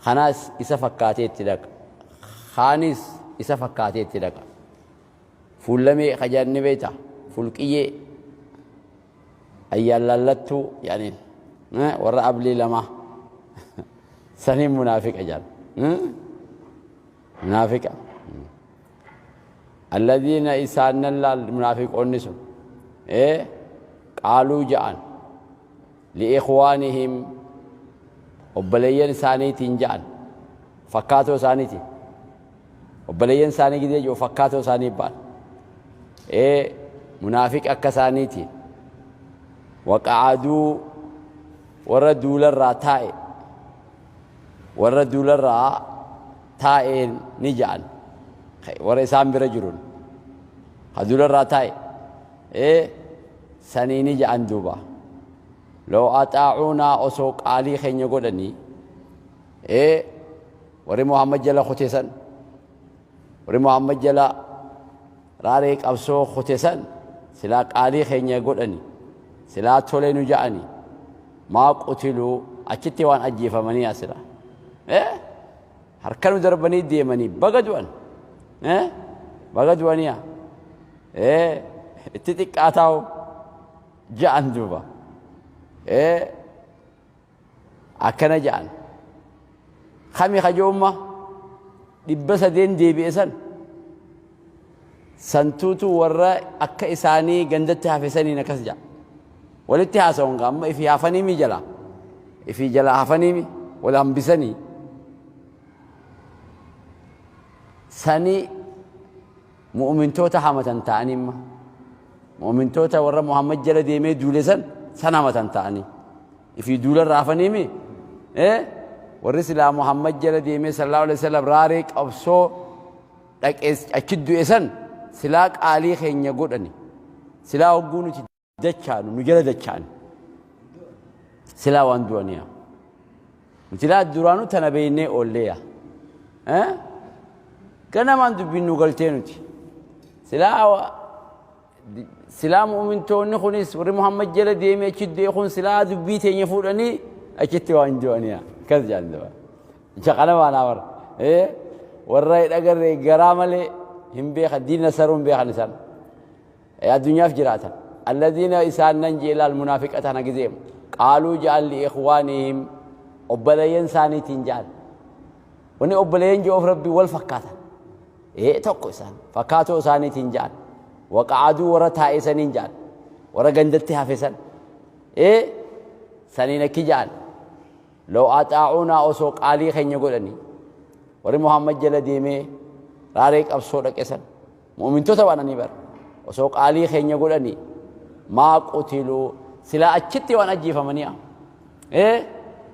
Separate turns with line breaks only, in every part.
Kanaas isa fakkaatee itti dhaqa. Kaanis isa fakkaatee itti dhaqa. Fuullamee kajaan ni beekta. Fuulqiyyee ayyaan laallattuu yaaniin warra ablii lamaa saniin munaafiqa jedhan. Munaafiqa. Alladhiina isaan nan laal munaafiqoonni sun qaaluu ja'an li'ikhwaanihim obboleeyyan isaaniitiin ja'an fakkaatoo isaaniitiin obboleeyyan isaanii gidee jiru fakkaatoo isaanii ba'an munaafiqa akka isaaniitiin waqa'aduu warra duularraa taa'e warra duularraa taa'een ni ja'an warra isaan bira jiruun ka duularraa taa'e sanii ni ja'an duuba law axaa'uunaa osoo qaalii keenya godhanii warri Muhammad jala kute san warri Muhammad jala raaree qabsoo kute san silaa qaalii keenya godhani silaa tole nu ja'ani maa qutiluu achitti waan ajjeefamanii asira harka nu darbanii deemanii baga du'an baga du'aniya itti xiqqaataa'u ja'an duuba akkana ja'an kami kajoomma 300 deebi'e san santuutu warra akka isaanii gandatti hafe saniin akkas ja'a walitti haasawan gaa amma ifii hafaniimi jala ifii jala hafaniimi wal hambisanii sani mu'mintoota hamatan ta'anii amma mu'mintoota warra Muhammad jala deemee duule san san hamatan ta'anii ifii duula irraa hafaniimi warri silaa Muhammad jala deemee sallallahu alaihi wasallam raaree qabsoo dhaqee achi du'e san silaa qaalii keenya godhani silaa hogguu nuti dachaanu nu jala dachaani silaa waan du'aniya nuti laa duraanuu tana beeynee oolleeya ganamaan dubbiin nu galtee nuti silaa silaa mu'mintoonni kunis warri Muhammad jala deemee achi du'e kun silaa dubbii teenya fuudhanii achitti waan du'aniya akkas jedhan du'a jaqana maanaa warra warra hin agarre garaa malee hin beekan diina saruu hin beekan isaan addunyaaf jiraatan alladhiina isaan nan jee laal munaafiqa tana gizeem qaaluu ja'an li'ikhwaanihim obboleeyyan isaaniitiin ja'an wanni obboleeyyan je'uuf rabbi wal fakkaatan tokko isaan fakkaatoo isaaniitiin ja'an waqa'aduu warra taa'e saniin ja'an warra gandatti hafe san saniin akki ja'an Law axaa'uunaa osoo qaalii keenya godhanii warri Muhammad jala deemee raaree qabsoo dhaqe san mu'mintoota baananii bara osoo qaalii keenya godhanii maa qutiluu silaa achitti waan ajjeefamanii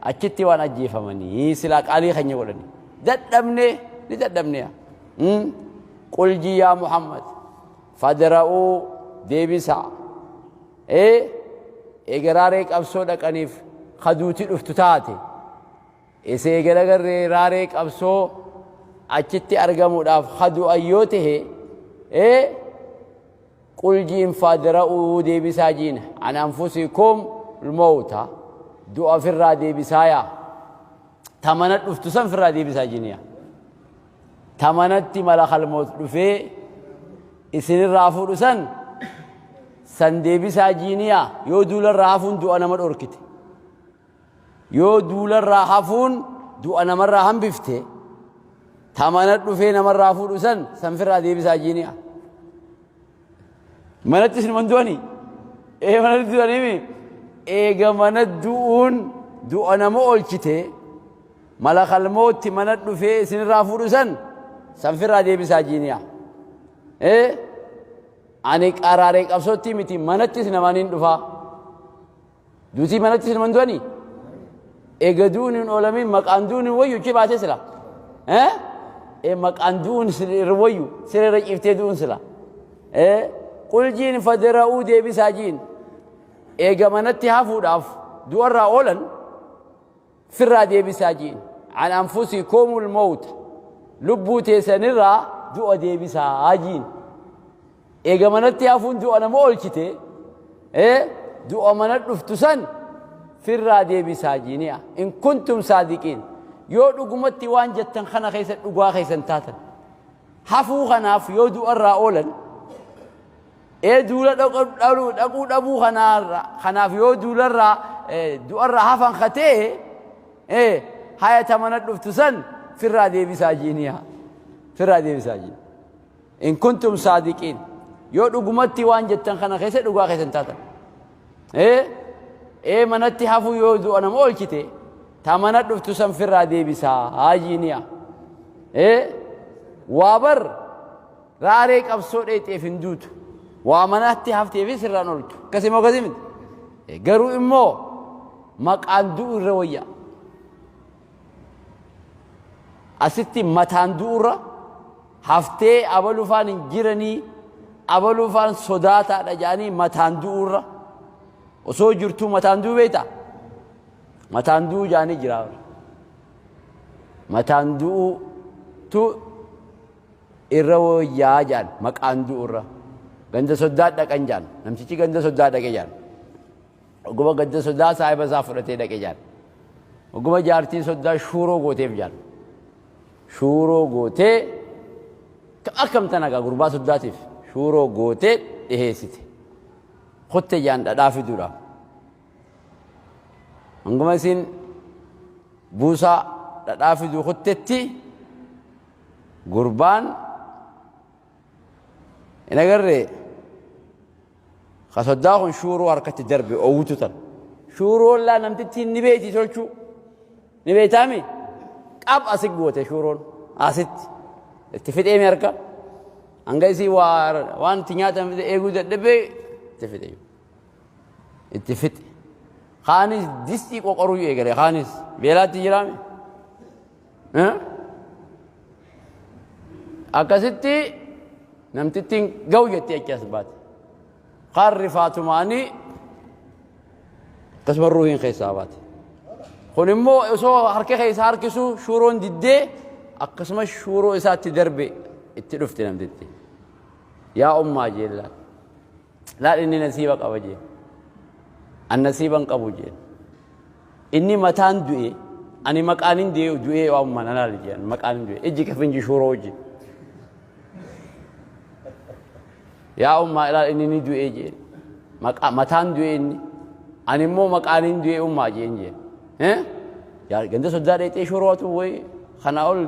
achitti waan ajjeefamanii silaa qaalii keenya godhanii dadhabnee ni dadhabnee qul ji yaa Muhammad fadra'uu deebisaa Ee, eega raaree qabsoo dhaqaniif ka duuti dhuftu taate, isa eega agarree raaree qabsoo achitti argamuudhaaf ka du'an yoo tahe, ee, qul jiin faadra'uu deebisaa jiin an anfusikum lmowta du'a firraa deebisaayaa ta mana dhuftu san firraa deebisaa jiiniya ta manatti malakal moot dhufee isinirraa fuudhu san san deebisaa jiiniyaa yoo duularraa hafuun du'a nama dhorkite yoo duularraa hafuun du'a namarraa hambifte ta mana dhufee namarraa fuudhu san san firraa deebisaa jiiniyaa Manatti isin du'anii? Ee manatti du'anii eega mana du'uun du'a nama oolchite malakal mootti mana dhufee isinirraa fuudhu san san firraa deebisaa jiiniyaa. Ee ani qaraaree qabsootti miti manattis namaan hin dhufaa. Duutii manattis naman du'anii? Eega du'uun hin oolamin maqaan du'uun hin wayyu achi baatee sila. Ee maqaan du'uun irra wayyu siree irra ciiftee du'uun sila. Ee qul jiin fadara'uu deebisaa jiin. Eega manatti hafuudhaaf du'arraa oolan firraa deebisaa jiin. An anfusikumul mawta lubbuu teessanirraa du'a deebisaa jiin. Eega manatti hafuun du'a nama oolchite du'a mana dhuftu san firraa deebisaa jiini'a. In kuntum saadiqiin. Yoo dhugumatti waan jettan kana keessa dhugaa keessan taatan. Hafuu kanaaf yoo du'arraa oolan ee duula dhaquu dhabuu kanaaf yoo duularraa du'arraa hafan katee haya tamana dhuftu san firraa deebisaa jiiniyaa. Firraa deebisaa jiin. In kuntum saadiqiin. Yoo dhugumatti waan jettan kana keessa dhugaa keessan taatan. Ee manatti hafuu yoo du'a nama oolchite ta mana dhuftu san firraa deebisaa jiiniyaa. Waa bar raaree qabsoo dheexeef hin duutu. Waa manatti hafteefis irraan ooltu. Akkasii moo akkasii miti? Garuu immoo maqaan du'u irra wayya. Asitti mataan du'u irra haftee abalufaan hin jiranii abalufaan sodaataadha jedhanii mataan du'u irra osoo jirtuu mataan du'u beektaa? Mataan du'u jedhanii jira. Mataan du'utu irra wayyaa jedhan maqaan du'u irra. Ganda soddaa dhaqan jedhan. Namtichi ganda soddaa dhaqe jedhan. Oguma ganda soddaa saahiba isaa fudhatee dhaqe jedhan. Oguma jaartiin soddaa shuuroo gooteef jedhan. Shuuroo gootee akkam tana gaa gurbaa soddaatiif shuuroo gootee dhiheessite. Kotte jedhan dhadhaa fiduudhaaf. Hanguma isiin buusaa dhadhaa fiduu kuttetti gurbaan hin agarree ka soddaa kun shuuroo harkatti darbe owwitu tan. Shuuroon laa namtittiin ni beeyti tolchuu. Ni beeytaami? Qab asi goote shuuroon asitti. Itti fixeemi harka. Hanga isii waan itti nyaatan fide eeguu dadhabee itti fixe. Itti fixe. Kaanis distii qoqoruu eegale kaanis beelaatti jiraame. Akkasitti namtittiin ga'u jettee achi as baate. Kaan rifaatumaanii akkasuma ruuhiin keessaa baate. Kun immoo osoo harka keessa harkisuu shuuroon diddee akkasuma shuuroo isaatti darbe itti dhufte namtitti. Yaa ummaa jeen laal. Laal inni nasiiba qaba jeen. An nasiiba hin qabu jeen. Inni mataan du'e ani maqaan hin du'e du'ee waa ummaa na laali jeen maqaan hin du'e ijji kafinji shuuroo wajjin. Yaa ummaa ilaal inni ni du'e jeen. Maqaa mataan du'e inni. Ani immoo maqaan hin du'e ummaa jeen jeen. Eh? Yaa ganda soddaa dheexee shuuroo atu wayi kanaa ol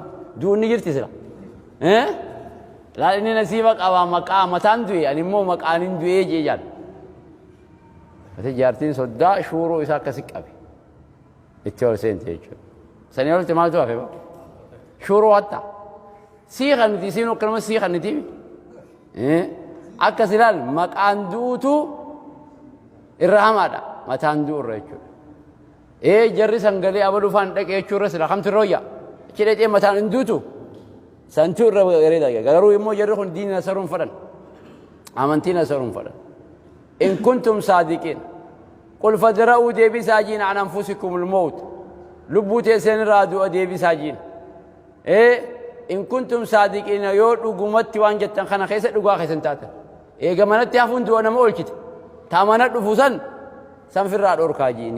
du'uun ni jirti sila. Eh? Laal inni nasiiba qaba maqaa mataan du'e ani immoo maqaan hin du'ee jee jaal. Ati jaartiin soddaa shuuroo isaa akkasi qabe. Itti ol seente jechuudha. Sanii olitti maaltu hafe ba? Shuuroo hatta. Sii kanniti isiin akkanuma sii kanniti. Akkas ilaal maqaan du'utu irra hamaadha. Mataan du'u irra jechuudha. Ee jarri sangalee abaluu faan dhaqee jechuurra sila kamtu irra wayya. Achi dhaqee mataan hin duutu. Santu irra bareeda. Garuu immoo jarri kun diina nasaruun fadhan. Amantii nasaruun fadhan. In kuntum saadiqiin. Qul fadra'uu deebisaa jiin an anfusikum al-mawt. Lubbuu teessan irraa du'a deebisaa jiin. Ee in kuntum saadiqiin yoo dhugumatti waan jettan kana keessa dhugaa keessan taatan. Eega manatti hafuun du'a nama oolchite. Taa mana dhufu san san firraa dhorkaa jiin.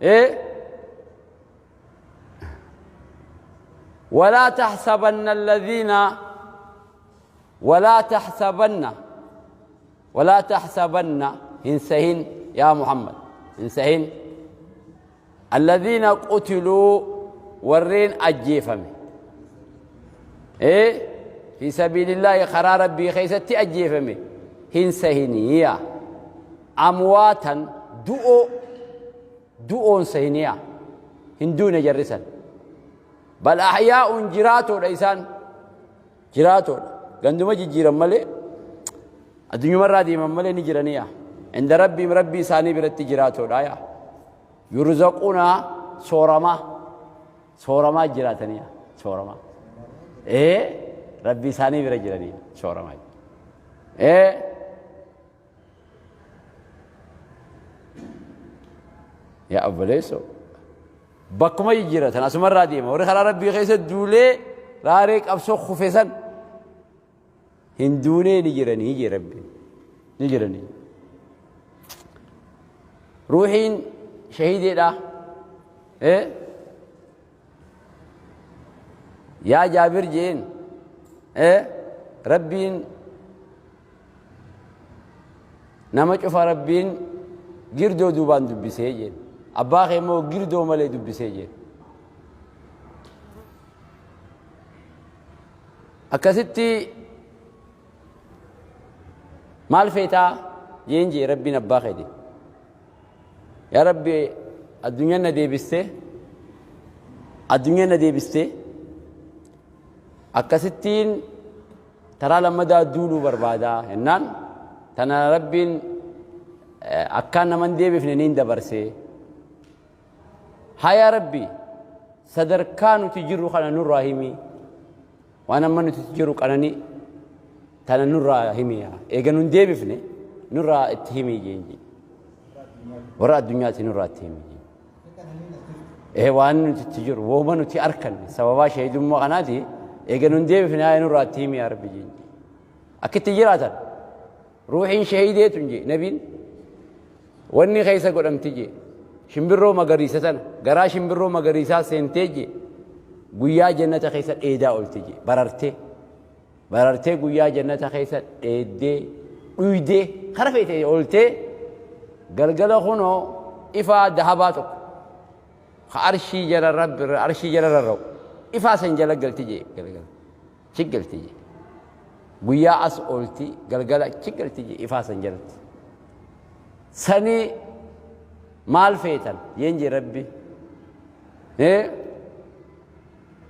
Ee ولا تحسبن الذين ولا تحسبن ولا تحسبن هنسهن يا محمد هنسهن الذين قتلوا ورين أجيفم إيه في سبيل الله خرا ربي خيستي أجيفم هنسهنية أمواتا دؤو du'oon sahiniya hin duune jarri san bal ahyaa'un jiraatoodha isaan jiraatoodha ganduma jijjiiran malee addunyumarraa deeman malee ni jiraniya inda rabbiim rabbii isaanii biratti jiraatoodha yaa yurzaquuna sooramaa sooramaa jiraataniya sooramaa ee rabbii isaanii bira jiraniya sooramaa ee Yaa obboleessoo bakkuma jijjiiratan asumarraa deema warri karaa rabbii keessa duulee raaree qabsoo kufe san hin duunee ni jiranii jee rabbiin ni jiranii. Ruuhiin shahiideedha. Yaa Jaabir jeen, Rabbiin nama cufa Rabbiin girdoo duubaan dubbisee jeen. Abbaa kee immoo girdoo malee dubbisee jeen. Akkasitti maal feetaa jeen jee Rabbiin abbaa keeti. Yaa Rabbi, addunyaan na deebistee, addunyaan na deebistee, akkasittiin taraa lammadaa duuluu barbaadaa jennaan, tana Rabbiin akkaan naman deebifne niin dabarsee. Haa yaa Rabbi, sadarkaa nuti jirru kana nurraa himi, waan amma nuti jirru qananii tana nurraa himi, eega nun deebifne nurraa itti himi jeen jee. Warra addunyaati nurraa itti himi jeen. Ee, waan nuti itti jiru wooma nuti arkanne sababaa shahidummaa kanaati, eega nun deebifne haa nurraa itti himi yaa Rabbi jeen jee. Akkitti jiraatan ruuxiin shahideetun jee nabiin wanni keessa godhamti jee, shimbirroo magariisa tana garaa shimbirroo magariisaa seentee jee, guyyaa jannata keessa dheedaa olti jee, barartee barartee guyyaa jannata keessa dheeddee dhuydee kara feete oltee, galgala kunoo ifaa dahabaa tokko ka arshii jala rabbi arshii jala rarra'u ifaa san jala galti jee, galgala chiggalti jee, guyyaa as oolti, galgala chiggalti jee ifaa san jalatti. Sanii maal feetan jeen jee Rabbi.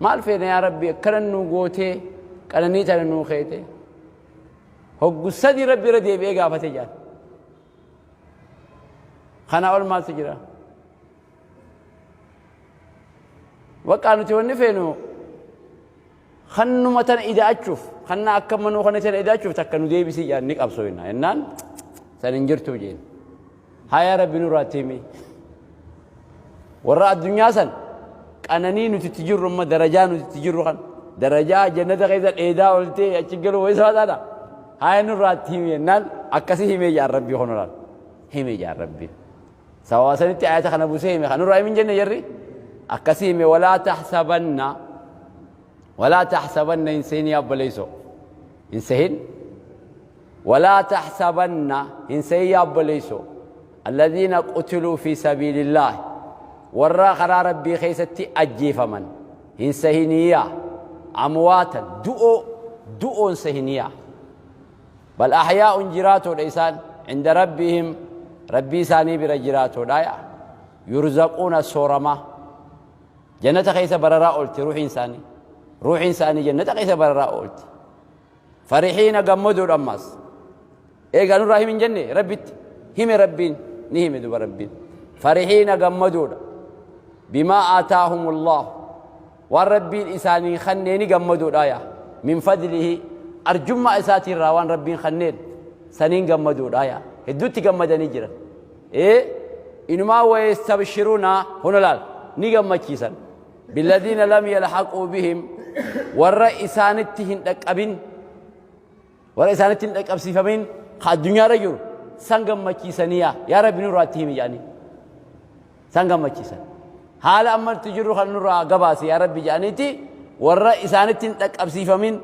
Maal feena yaa Rabbi, akkana nu gootee qananii tana nuu keete? Hoggu sadi Rabbi irra deebi'ee gaafate jaan. Kana ol maaltu jira? Waqaa nuti wanni feenu kannuma tana ida'achuuf, kanna akka manuu kana tana ida'achuuf takka nu deebisii jaan ni qabsooyna jennaan, san hin jirtuu jeen. Haa yaa Rabbi, nurraa itti himi. Warra addunyaa san qananii nuti itti jirru, amma darajaa nuti itti jirru kan darajaa jannata keessa dheedaa oltee achi galuu wayii sodaataadha. Haa nurraa itti himi jennaan, akkasii himee jaan Rabbii honoraan hime jaan Rabbiin. Sababa sanitti ayata kana busee hime, kan nurraa himin jenne jarri akkasii hime. Walaa taxsabanna, walaa taxsabanna, hin sehin yaa obboleessoo, hin sehin. Walaa taxsabanna, hin sehin yaa obboleessoo, alladhiina qutiluu fi sabiilillaah, warra karaa Rabbii keessatti ajjeefaman hin sehiniyaa, amwaatan, du'oo du'oon sehiniyaa. Bal ahyaa'un, jiraatoodha isaan, inda rabbihim, Rabbii isaanii bira jiraatoodha yaa, yurzaquuna, sooramaa, jannata keessa bararaa oolti ruuxiin isaanii, ruuxiin isaanii jannata keessa bararaa oolti, farihiina, gammadoodha ammaas. Eegaa nurraa himin jenne Rabbitti hime, Rabbiin ni hime duba. Rabbiin farihiina, gammadoodha, bimaa aataahumullah, waan Rabbiin isaanii kanneeni gammadoodha yaa, min fadlihi, arjummaa isaatiirraa waan Rabbiin kanneen saniin gammadoodha yaa, hedduutti gammadanii jiran. Ee, inumaa wayastabshiruuna, huna laal, ni gammachiisan, billadhiina lam yalhaquu bihim, warra isaanitti hin dhaqqabin, warra isaanitti hin dhaqqabsiifamin ka addunyaarra jiru san gammachiisanii, yaa yaa Rabbi nurraa itti himi jedhanii san gammachiisan. Haala amma itti jirru kan nurraa gabaase yaa Rabbi jedhaniiti, warra isaanitti hin dhaqqabsiifamin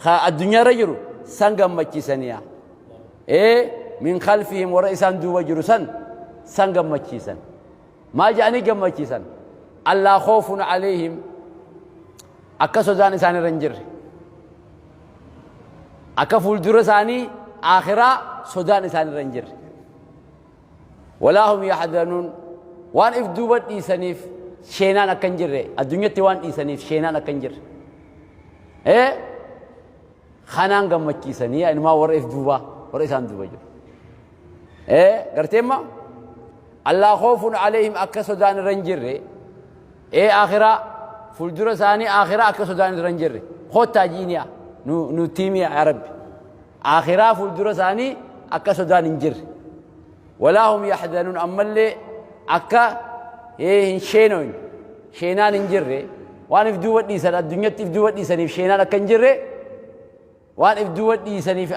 ka addunyaarra jiru san gammachiisanii yaa. Ee, min khalfihim, warra isaan duuba jiru san san gammachiisan. Maal jedhanii gammachiisan? Allaa khoofun alayhim, akka sodaan isaan irra hin jirre, akka fuuldura isaanii aakhiraa sodaan isaan irra hin jirre. Walaa hum yaxzanuun, waan if duuba dhiisaniif sheenaan akka hin jirre, addunyatti waan dhiisaniif sheenaan akka hin jirre. Ee, kanaan gammachiisanii inumaa warra if duubaa, warra isaan duuba jiru. Ee, garteemma allaa khoofun alayhim, akka sodaan irra hin jirre. Ee, aakhiraa fuuldura isaanii aakhiraa akka sodaan irra hin jirre kottaa jiiniya nu tiimiya yaa Rabbi, aakhiraa fuuldura isaanii akka sodaan hin jirre. Walaa hum yaxzanuun, ammallee akka hin sheenoyn, sheenaan hin jirre, waan if duuba dhiisan, addunyatti if duuba dhiisaniif sheenaan akka hin jirre, waan if duuba dhiisaniif,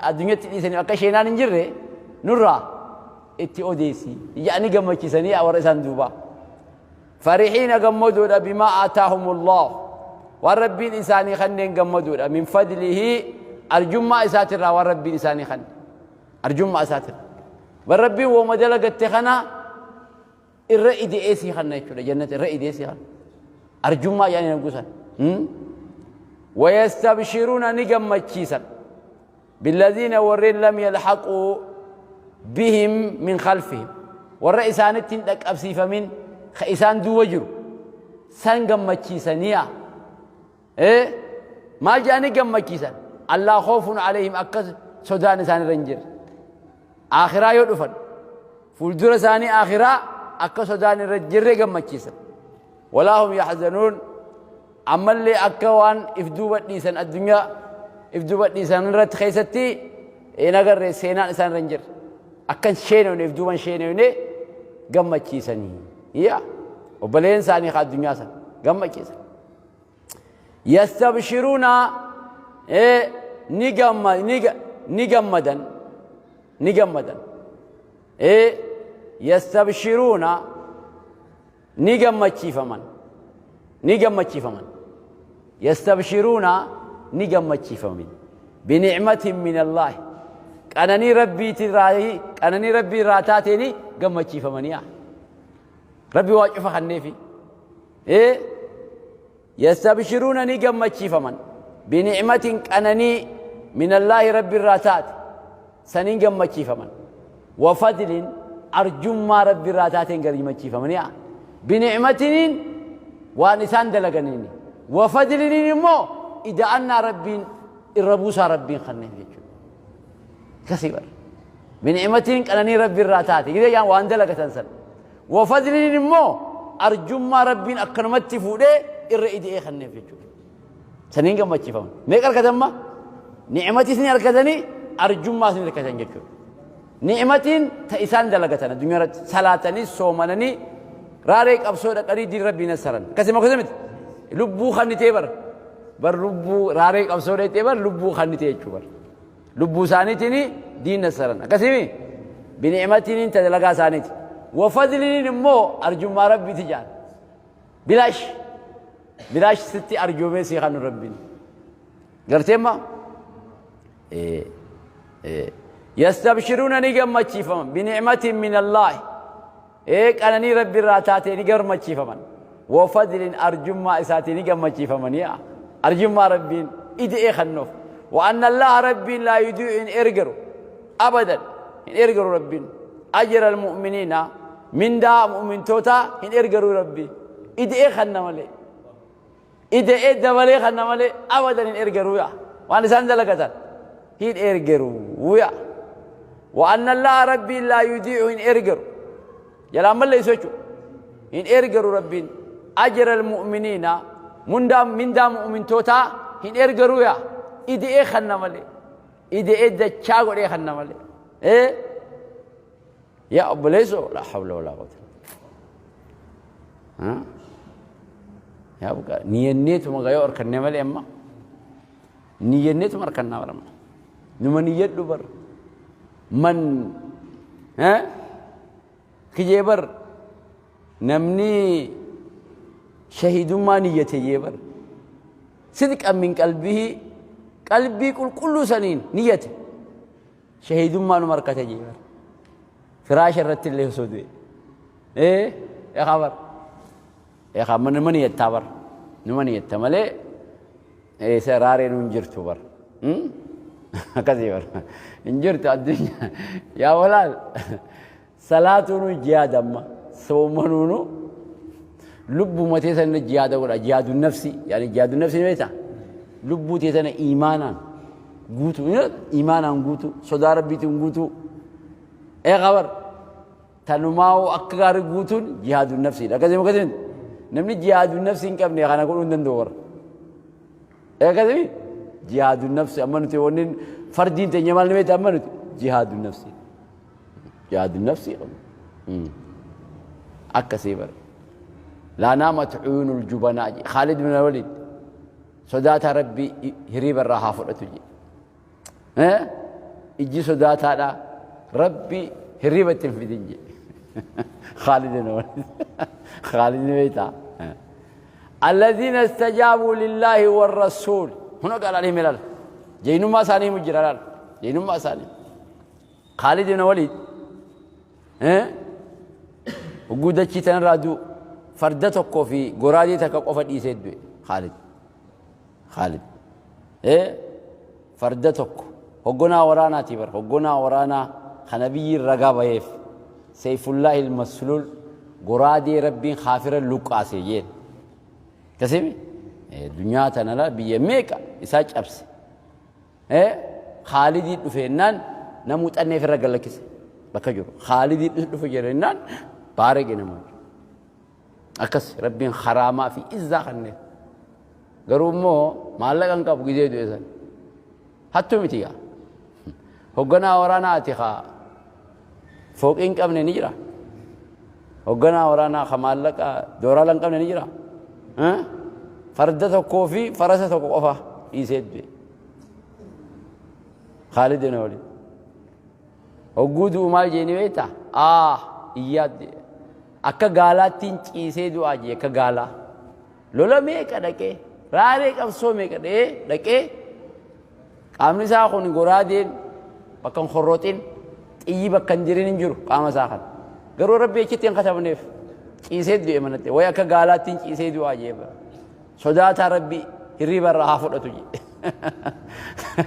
addunyatti dhiisaniif akka sheenaan hin jirre nurraa itti odeessi jedhanii gammachiisanii warra isaan duuba. Farihiina, gammadoodha, bimaa aataahumullah. Waan Rabbiin isaanii kanneen gammaduudha. Min fadlihi, arjummaa isaatirraa waan Rabbiin isaanii kanne. Arjummaa isaatirraa. Bar Rabbiin wooma dalagatte kana irra ide'ee sii kanna jechuudha. Jannata irra ide'ee sii kanna. Arjummaa yaani nagusan. Wayastabshiruuna, ni gammachiisan. Billadiina, warreen, lam yalhaquu bihim min khalfihim, warra isaanitti hin dhaqqabsiifamin ka isaan duuba jiru san gammachiisaniya. Maal jedhanii gammachiisan? Allaa khoofun alayhim, akka sodaan isaan irra hin jirre. Aakhiraa yoo dhufan, fuuldura isaanii aakhiraa akka sodaan irra jirre gammachiisan. Walaa hum yaxzanuun, ammallee akka waan if duuba dhiisan, addunyaa if duuba dhiisan irratti keessatti hin agarre, seenaan isaan irra hin jirre, akka hin sheenofne, if duuba hin sheenofne gammachiisanii. Yaa obboleen isaanii ka addunyaa san gammachiisan. Yastabshiruuna, ni gamma ni gammadan, ni gammadan. Yastabshiruuna, ni gammachiifaman, ni gammachiifaman. Yastabshiruuna, ni gammachiifaman. Binicmatin min Allaahi, qananii Rabbiitirraa, qananii Rabbii irraa taateeni gammachiifamanii. Rabbi waa cufa kanneefi. Yastabshiruuna, ni gammachiifaman. Binicmatin, qananii, min Allaahi, Rabbi irraa taate saniin gammachiifaman. Wa fadlin, arjummaa Rabbi irraa taateen gammachiifamanii. Binicmatiniin waan isaan dalaganiini. Wa fadliniin immoo ida'annaa Rabbiin irra buusaa Rabbiin kanneef jechuudha. Akkasii bara. Binicmatiin qananii Rabbi irraa taate. Gidee yaan waan dalagatan san. Wa fadliniin immoo arjummaa Rabbiin akkanumatti fuudhee irra ida'ee kanneef jechuudha. Saniin gammachiifaman. Meeqa argatan ma? Ni'matis ni argatanii, arjummaas ni argatan jechuudha. Ni'matiin ta isaan dalagatan addunyaa irratti salaatanii, soomananii, raaree qabsoo dhaqanii diin Rabbii nassaran. Akkasii akkasii miti. Lubbuu kannitee bar. Bar lubbuu raaree qabsoo dhaqxee bar lubbuu kannitee jechuudha bar. Lubbuu isaaniitiin diin nassaran. Akkasii bini'matiin ta dalagaa isaaniiti. Wa fadliin immoo arjummaa Rabbiiti jedhan. Bilaash bilaash sitti arjoomee sii kanu Rabbiin. Gartee ma? Yastabshiruuna, ni gammachiifaman. Binicmatin min Allaahi. Qananii Rabbi irraa taatee ni gammachiifaman. Wa fadlin, arjummaa isaatii ni gammachiifamanii. Arjummaa Rabbiin ida'ee kannuuf. Wa anna Allaha, Rabbiin, laa yudii'u, hin ergaru. Abadan hin ergaru Rabbiin. Ajra almu'miniina, mindaa mu'mintootaa hin ergaru Rabbi. Ida'ee kanna malee. Ida'ee dabalee kanna malee abadan hin ergaruu yaa. Waan isaan dalagatan hin ergaruu yaa. Wa anna Allaha, Rabbiin, laa yudii'u, hin ergaru. Jalaan balleessu jechuudha. Hin ergaru Rabbiin. Ajra almu'miniina, mindaa mu'mintootaa hin ergaruu yaa. Ida'ee kanna malee. Ida'ee dachaa godhee kanna malee. Yaa obboleessoo, laa hawla walaa quwwata. Yaa buqa niyyanneetuma gayoo harkanne malee, amma niyyanneetuma harkannaa barama. Numa niyyadhu bar. Man kijee bar, namni shahidummaa niyyate jee bar. Sidqan min qalbihi, qalbii qulqulluu saniin niyyate. Shahidummaa numa harkate jee bar. Firaasha irratti illee osoo du'e. Eegaa bar. Eegaa numa niyyattaa bar. Numa niyyatta malee eessa raareen hin jirtu bar. Akkasii bar. Hin jirtu addunyaa. Yaa walaal, salaatuun jihaada, amma soomanuunu lubbuma teessan jihaada godha. Jihaadu nafsi, yaani jihaadu nafsi ni beektaa? Lubbuu teessan iimaanaan guutuu, iimaanaan guutuu, sodaa Rabbiitiin guutuu. Eegaa bar, tanumaa'uu akka gaarii guutuun jihaadu nafsiidha. Akkasii akkasii namni jihaadu nafsi hin qabne kana godhuu hin danda'u warra. Akkasii jihaadu nafsi amma nuti wanni fardiin teenya maal ni beektaa? Amma nuti jihaadu nafsi. Jihaadu nafsi qabna. Akkasii bara. Laa naamat uyuunul jubanaa jedhe Khaalid bin Waliid, sodaataa Rabbii hiriiba irraa haa fudhatu jedhe. Ijji sodaataadha Rabbi hirriba itti hin fidin jedhe. Khaalid bin Waliid. Khaalid ni beektaa? Alladhiina istajaabuu lillaahi warrasuul. Huna qaalaa hime laal. Jeynummaa isaanii himu jira laal. Jeynummaa isaanii. Khaalid ibn Waliid hogguu dachii tanarraa du'u farda tokkoo fi goraadee takka qofa dhiisee du'e Khaalid. Khaalid. Farda tokko hoggonaa waraanaati bar hoggonaa waraanaa kana biyyi ragaa baheef Seeyfullaahi al-Masluul goraadee Rabbiin kaafira luqqaase jeen. Akkasimi dunyaa tana la biyya meeqa isaa cabse. Khaalidii dhufe jennaan namuu xannee ofirra galakkise bakka jiru. Khaalidii dhufe jennaan baarege nama. Akkas Rabbiin haraamaa fi izzaa kanneen. Garuu immoo maallaqa hin qabu gizee du'e san. Hattuu miti gaa. Hogganaa waraanaa ati kaa fooqii hin qabne ni jira. Hogganaa waraanaa ka maallaqa dooraala hin qabne ni jira. Farda tokkoo fi farasa tokko qofa dhiisee du'e. Khaalid ibn Walid. Hogguu du'u maal jeeni beektaa? Ah iyyaat jedhe. Akka gaalaattiin ciisee du'aa jee akka gaalaa. Lola meeqa dhaqee raaree qabsoo meeqa dha'ee dhaqee qaamni isaa kun goraadeen bakka hin horroxin xiyyi bakka hin jirin hin jiru qaama isaa kana. Garuu rabbi achitti hin katabneef ciisee du'e manatti wayi akka gaalaattiin ciisee du'aa jee sodaataa rabbi hirriiba irraa haa fudhatu jee.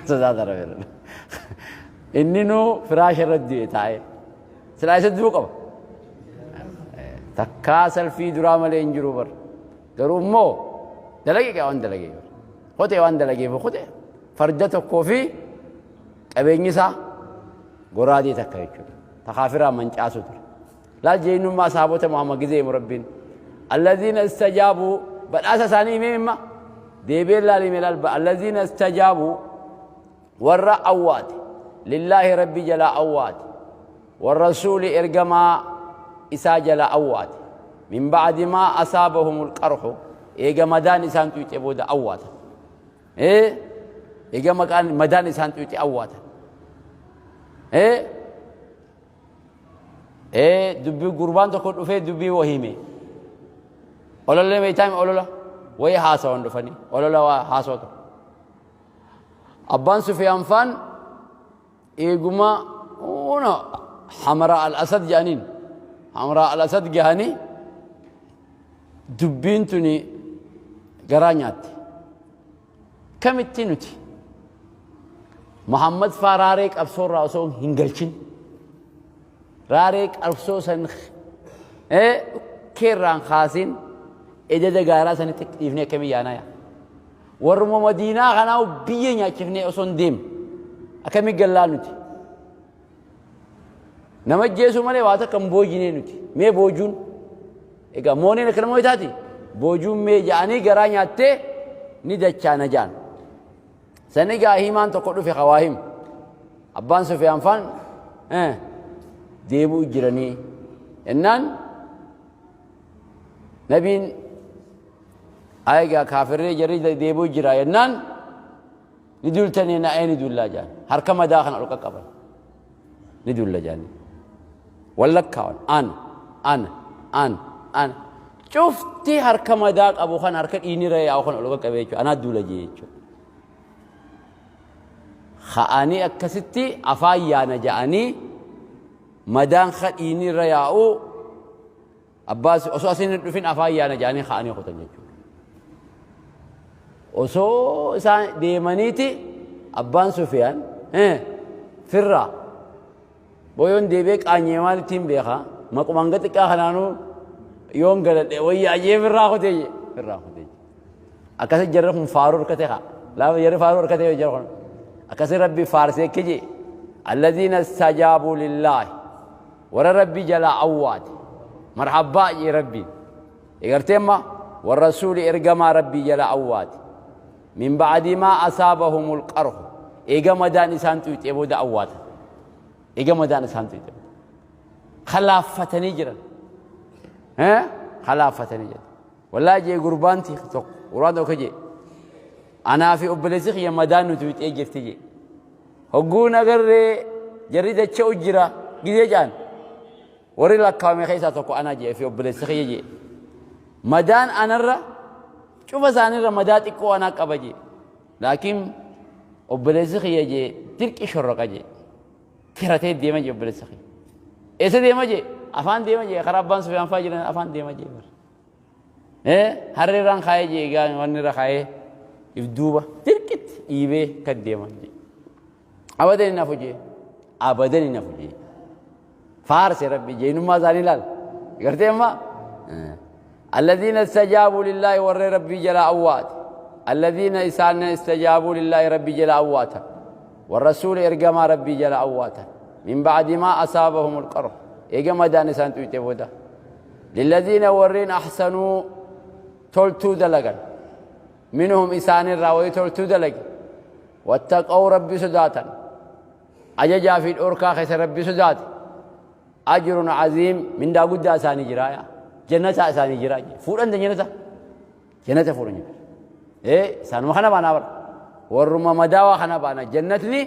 Sodaataa rabbi irra. Inni nuu firaasha irratti du'e taa'ee. Silaa isa du'uu qaba. Takkaa salfii duraa malee hin jiru bar. Garuu immoo dalage gaa waan dalagee bar. Kotee waan dalageef kotee farda tokkoo fi qabeenyi isaa goraadee takka jechuudha. Takaafiraa mancaasu ture. Laal jeenyummaa sahaabota Muhammad gizee himu Rabbiin. Allaziina istajaabuu badhaasa isaanii himee himma. Deebi'ee laal himee laal allaziina istajaabuu warra awwaate lillaahi Rabbi jalaa awwaate warrasuuli ergamaa isaa jalaa awwaate min ba'di maa asaabahumul qarhu eega madaan isaan tuyxe booda awwaatan. Eega maqaan madaan isaan tuyxe awwaatan. Dubbii gurbaan tokko dhufee dubbii wahime. Olola meeytaami olola wayii haasawan dhufanii olola waa haasawa tokko. Abbaan Sufiyaan faan eeguma una Hamraa al-Asad jedhaniin Hamraa al-Asad gahanii dubbiin tuni garaa nyaatte. Kamitti nuti Muhammad faa raaree qabsoo irraa osoo hin galchin raaree qabsoo san keerraan kaasin ededa gaaraa sanitti dhiifnee akkamii yaanaa yaa. Warruma Madiinaa kanaa biyya nyaachifnee osoo hin deemne akkamii gallaa nuti. Nama ajjeesuu malee waa takka hin boojinee nuti. Mee boojuun egaa mooneen akka nama taati boojuun mee ja'anii garaa nyaattee ni dachaana ja'an. San egaa himaan tokko dhufe hawaa himu. Abbaan Sufiyaan faan deebi'u jiranii. Innaan nabiin egaa kaafirree jarri deebi'u jira jennaan ni duultanii na ee ni duullaa jaan harka madaa kana ol qaqqaban ni duulla jaanii wallakkaawan ana ana ana ana cufti harka madaa qabu kan harka dhiinirra yaa'u kan ol qaqqabe jechuudha anaa duula jee jechuudha. Ka'anii akkasitti afaan yaana ja'anii madaan ka dhiinirra yaa'u Abbaas osoo asiin hin dhufin afaan yaana jedhanii ka'anii kutan jechuudha. Osoo isaan deemaniiti abbaan Sufiyaan firraa boyoon deebi'ee qaanyee maalittiin beekaa maquma hanga xiqqaa kanaanuu yoon galadhe wayyaa jee firraa kutee jee firraa kutee jee. Akkasi jarri kun faaruu harkate kaa laafa jarri faaruu harkate jarri kun akkasi rabbi faarsee kije alladhiina istajaabuu lillaahi Warra Rabbi jalaa awwaate. Marhabbaa jee Rabbiin. Egartee amma warra rasuuli ergamaa Rabbii jala awwaate. Min ba'di maa asaabahumul qarhu. Eega madaan isaan tuyxee booda awwaatan. Eega madaan isaan tuyxee booda. Kalaaffatanii jiran. Kalaaffatanii jiran. Wallaahi jee gurbaan tokko gurbaan tokko jee. Anaa fi obboleessi kiyya madaan nu tuyxee jirti jee. Hogguun agarree jarri dacha'u jira gizee ja'an warri lakkaawame keessaa tokko ana jee fi obboleessi kiyya jee. Madaan anarra Cufa isaaniirra madaa xiqqoo anaa qaba jee. Laakiin obboleessi kiyya jee dirqi shorroqa jee. Tiratee deema jee obboleessi kiyya. Eessa deema jee? Afaan deema jee karaa abbaan Sufyaan fa'aa jiran afaan deema jee. Harree irraan kaayee jee egaa wanni irra kaayee if duuba dirqitti dhiibee kan deeman jee. Abadan hin hafu jee. Abadan hin hafu jee. Faarse rabbi jeenummaa isaanii ilaal. Gartee amma الذين استجابوا لله ور ربي جل أوات الذين إسان استجابوا لله ربي جل أواتا والرسول إرجما ربي جل أواتا من بعد ما أصابهم القرح إيجا دان إسان تويتي للذين ورين أحسنوا تلتو دلقا منهم إسان الراوي تلتو دلق واتقوا ربي سداتا أججا في الأوركا خيس ربي سدات أجر عظيم من دا قد أساني جرايا جنة أساني جرايا فورا جنة جنة فورا إيه سانو خنا بانا بر ورما مداوا خنا بانا جنتني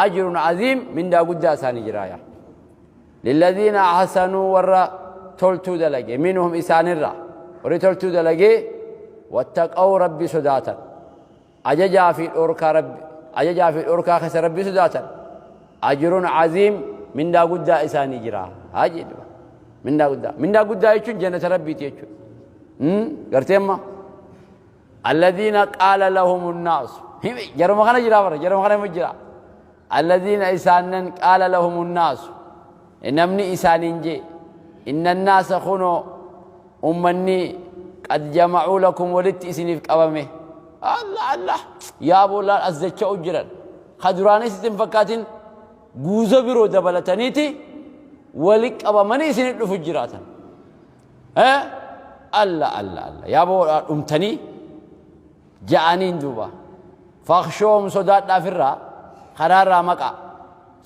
أجر عظيم من دا قد أساني جرايا للذين أحسنوا ور تلتو دلقي منهم إسان الرا ور تلتو دلقي واتقوا ربي سداتا أججا في الأوركا ربي أججا في الأوركا خس ربي سداتا أجر عظيم من دا قد إساني جرا هاجي من دا قد من دا قد يچون جنة ربي تيچون قرتيما الذين قال لهم الناس جرم خنا جرا بر جرم خنا مجرا الذين إسانن قال لهم الناس إنمني إسانين جي إن الناس خنو أمني قد جمعوا لكم ولدت إسنيف قوامه الله الله يا أبو الله أزدتش أجرا خدراني ستن فكاتين guuza biroo dabalataniiti wali qabamanii isinit dhufu jiraatan. Allah Allah Allah yaa boo dhumtanii ja'aniin duuba fakshoom sodaadhaaf irraa karaarraa maqaa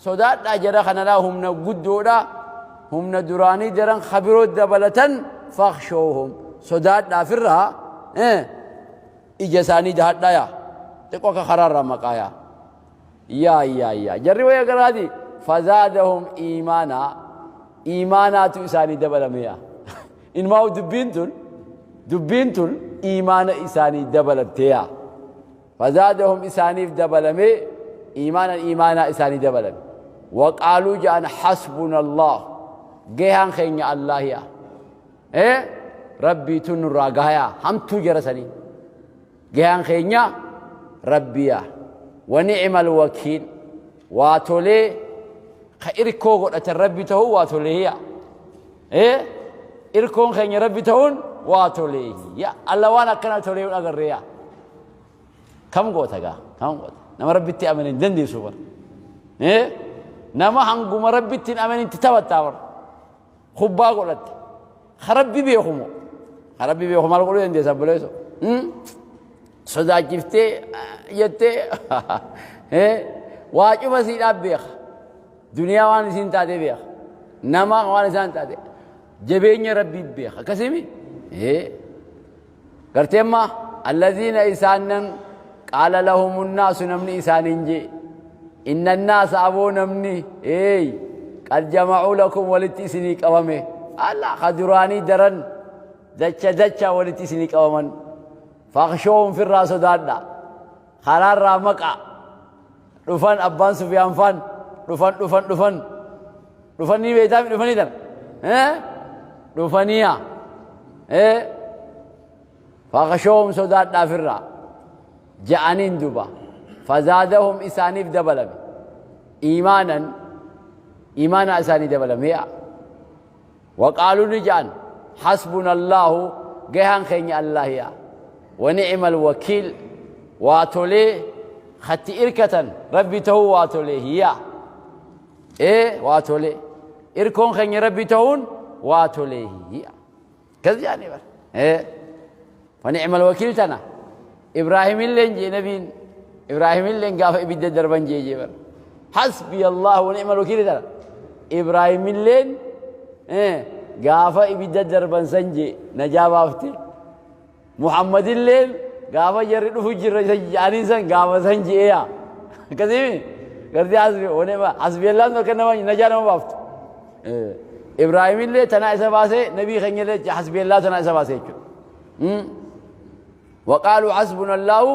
sodaadhaa jara kanalaa humna guddoodha humna duraanii daran kabiroo dabalatan fakshoohum sodaadhaaf irraa ija isaanii dahadhaa yaa xiqqoo akka karaarraa maqaa yaa يا يا يا جري ويا قرادي فزادهم إيمانا إيمانا إساني دبل ميا إن ما هو دبينتل دبينتل إيمان إساني دبل تيا فزادهم إساني دبل مي إيمانا إيمانا إساني دبل وقالوا جان حسبنا الله جهان خين الله يا إيه ربي تنور راجها هم تجرسني جهان خين ربي يا ونعم الوكيل واتولي خيركو قدرت ربي تهو واتولي هي إيه إركون خين ربي تهون واتولي يا الله وانا كنا تولي أغريا كم قوتك كم قوت نما ربي تأمن دندي سوبر إيه نما هنقوم ربي تأمن تتوتر خبا قلت خربي بيخمو خربي بيخمو ما قولوا دندي سبليسو sodaachiftee jettee waa cufa siidhaaf beeka duniyaa waan isin taate beeka nama waan isaan taate jabeenya rabbii beeka akkasimi gartee amma allaziina isaanan qaala lahum nnaasu namni isaaniin jee inna annaasa aboo namni eey qad jamacuu lakum walitti isinii qabame allah ka duraanii daran dacha dacha walitti isinii qabaman فاخشوهم في الراس دادا خرار رامقا رفن أبان سفيان فان رفن رفن رفن رفن ني بيتا رفن إذن ها رفنيا إيه فاخشوهم سدادا في الرا جانين دوبا فزادهم إسانيف دبلم إيمانا إيمانا إساني دبلم يا وقالوا نجان حسبنا الله جهان خيني الله يا ونعم الوكيل واتولي خطي إركة ربي تهو واتولي هي إيه واتولي إركون خني ربي تهون واتولي هي كذا يعني بر إيه فنعم الوكيل تنا إبراهيم اللي نجي نبين إبراهيم اللي نقاف إبدا دربان جي جي بر حسبي الله ونعم الوكيل تنا إبراهيم اللي إيه قاف إبدا دربان سنجي نجاب أفتي محمد الليل قام جري فجر يعني سن قام سنجي إياه كذي قرضي حسبي ونعم حسبي الله ما كنا نجانا ما بافت إبراهيم اللي تنا إسباسه نبي خنجل حسبي الله تنا إسباسه Waqaaluu hasbuna Allaahu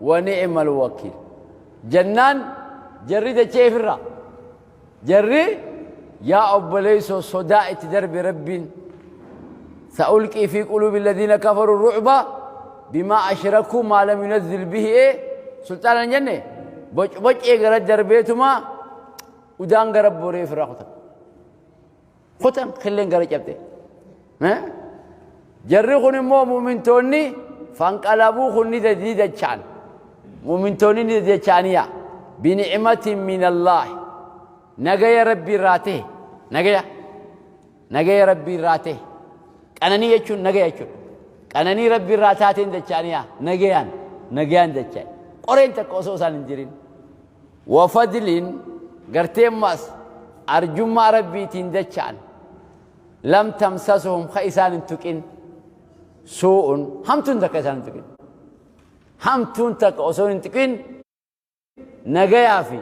wa ni'mal wakiil. Jennaan jarri dachee ifirraa. Jarri yaa obboleessoo sodaa itti darbe Rabbiin. Sa'ulqii fi quluubi alladhiina kafaruu ru'ba bimaa ashrakuu maa lam yunazzil bihi ee sulxaana hin jenne bocbocee gara darbeetuma udaan gara boree ofirraa kutan. Kutan killeen gara cabxe. Jarri kun immoo mu'mintoonni fanqalabuu kun ni dacha'an. Mu'mintoonni ni dacha'aniya. Bini'matin min Allah. Nagaya Rabbii irraa ta'e. Nagaya. Nagaya Rabbii irraa ta'e. Qananii jechuun nagaya jechuudha. Qananii Rabbii irraa taateen dacha'aniya. Nagayaan. Nagayaan dacha'e. Qoreen takka osoo isaan hin jirin. Wafadliin gartee ammas arjummaa Rabbiitiin dacha'an. Lam tamsasuhum ka isaan hin tuqin suu'un hamtuun takka isaan hin tuqin. Hamtuun takka osoo hin tuqin nagayaa fi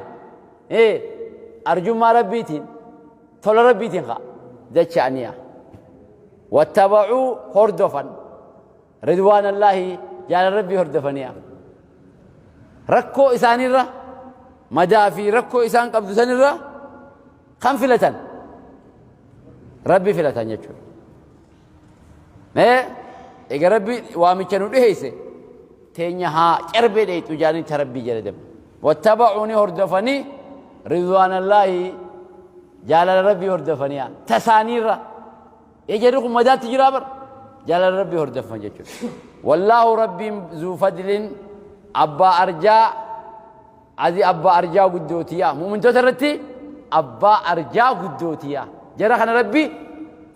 arjummaa Rabbiitiin tola Rabbiitiin kaa dacha'aniya. Wattabacuu hordofan ridwaan Allaahi jaalala Rabbii hordofaniya. Rakkoo isaanirra madaa fi rakkoo isaan qabdu sanirra kan filatan Rabbi filatan jechuudha. Mee egaa Rabbi waamicha nu dhiheesse teenya haa carbee dheeyxu jaanii ta Rabbii jala deemu. Wattabacuu ni hordofanii ridwaan Allaahi jaalala Rabbii hordofaniya tasaaniirra. Ee jarri kun madaatti jiraa bar jaalala Rabbii hordofan jechuudha. Wallaahu Rabbiin zuu fadlin abbaa arjaa adii abbaa arjaa guddootiya. Mu'mintoota irratti abbaa arjaa guddootiya. Jara kana Rabbi